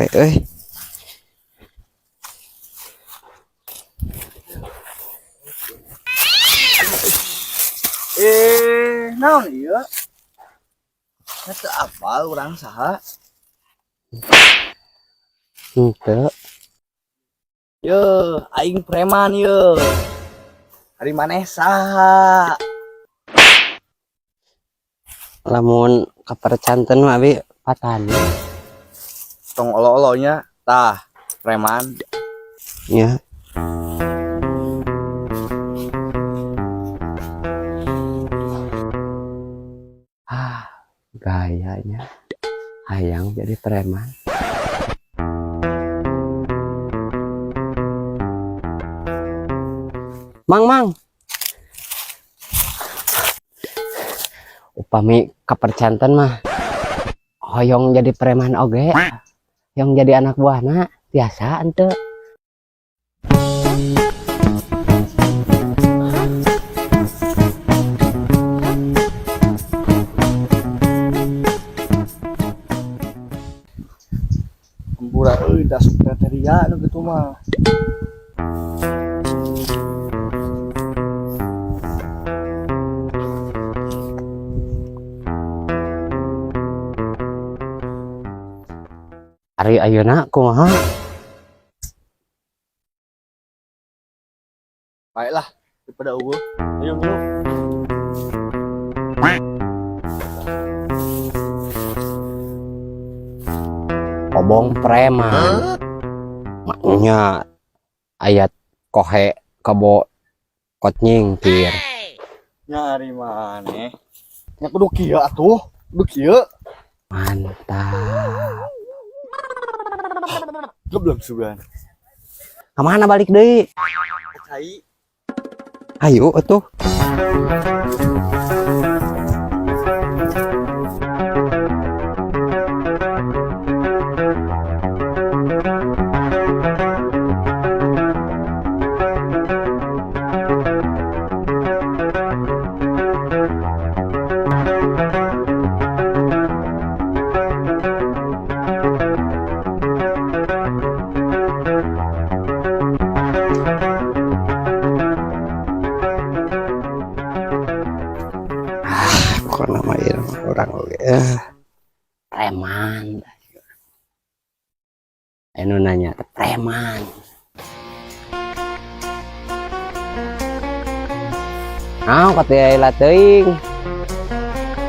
Capek euy. Eh, naon ieu? Teu apal urang saha? Henteu. Ye, aing preman ye. Ari maneh saha? Lamun kapercanten mah abi patani. Tong olo-olo nya, tah preman. Nya. Ah, gayanya hayang jadi preman. Mang, mang. Upami kapercanten mah hoyong jadi preman oge, hoyong jadi anak buahna biasa ente. Hampura euy, da asup kriteria nu kitu mah. Ari ayeuna kumaha? Baiklah, daripada eueuh. Ayo minum. Kobong preman. Maknya ayat kohe kebo kot nyingkir. Nyari maneh. Nya kudu kieu atuh, kudu kieu. Mantap. Goblok sugan. Kemana balik deui? Cai. Ayo atuh. Pokokna mah ieu mah urang oge preman. Anu nanya teh preman. Naon kata lah teuing.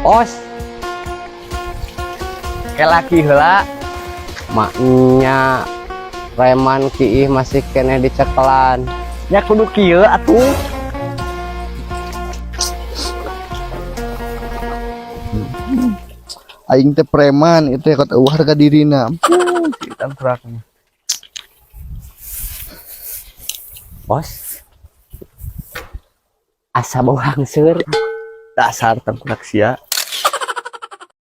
Os, Kelaki heula. Maknya preman kiih masih keneh dicekelan. Nya kudu kieu atuh. Aing teh preman itu ya kata harga dirina. Ampun, si tangkuraknya. Bos. Asa bau hangseur. Dasar tangkurak sia.